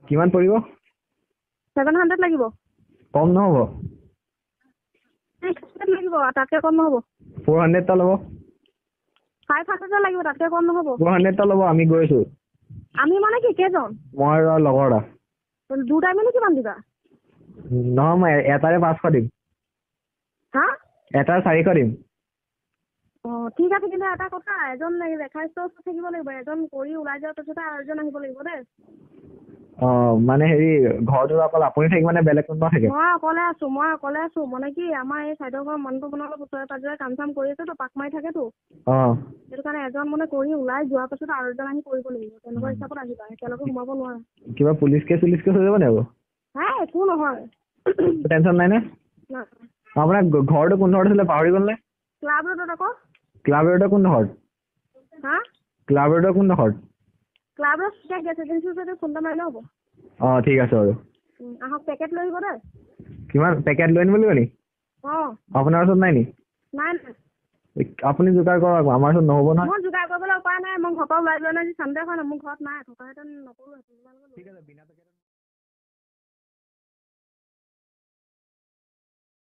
কিমান পৰিব? 700 লাগিব। কম নহ'ব? 600 লাগিব, তাতকৈ কম নহ'ব। 400 এটা ল'ব। 500 লাগিব, তাতকৈ কম নহ'ব। 400 এটা ল'ব, আমি গৈ আছোঁ। আমি মানে কি কেইজন? মই আৰু লগৰ এটা। দুটাই মিলি কিমান দিবা? নহয়, মই এটাৰে 500 দিম। হা? এটাৰ 400 দিম। অঁ, ঠিক আছে, কিন্তু এটা কথা, এজন ৰেখাইষ্টৰ ওচৰত থাকিব লাগিব, এজন কৰি ওলাই যোৱাৰ পিছতে আৰু এজন আহিব লাগিব দেই। অঁ, মানে হেৰি, ঘৰটোত অকল আপুনি থাকিব নে বেলেগ কোনোবা থাকে? মই অকলে আছোঁ, মই অকলে আছোঁ। মানে কি, আমাৰ এই চাইডৰ ঘৰৰ মানুহটো মানে অলপ ওচৰে পাজৰে কাম চাম কৰি আছেতো, পাক মাৰি থাকেতো। অঁ। সেইটো কাৰণে এজন মানে কৰি ওলাই যোৱাৰ পাছত আৰু এজন আহি কৰিব লাগিব, তেনেকুৱা হিচাপত আহিবা, একেলগে সোমাব নোৱাৰা। কিবা পুলিচ কেছ চুলিচ কেছ হৈ যাব নি আকৌ? নাই, একো নহয়। টেনশ্যন নাই নে? নাই। আপোনাৰ ঘৰটো কোনডোখৰত আছিলে পাহৰি গ'ল নে? ক্লাব ৰোডত আকৌ। ক্লাব ৰোডৰ কোনডোখৰত? হা? ক্লাব ৰোডৰ কোনডোখৰত? ক্লাব ৰোড গেছ এজেঞ্চিৰ ওচৰতে, ফোন এটা মাৰিলে হ'ব। অঁ, ঠিক আছে বাৰু। আহক, পেকেট লৈ আহিব দেই। কিমান পেকেট লৈ আনিব লাগিব নি? অঁ। আপোনাৰ ওচৰত নাই নি? নাই নাই। আপুনি যোগাৰ কৰক, আমাৰ ওচৰত নহ'ব নহয়। মই যোগাৰ কৰিবলৈ উপায় নাই, মই ঘৰৰ পৰা ওলাই যোৱা নাই, আজি চানডে হয় নাই, মোৰ ঘৰত নাই, থকাহেঁতেন নকৰোঁহেঁতেন। ঠিক আছে, বিনা পেকেটত।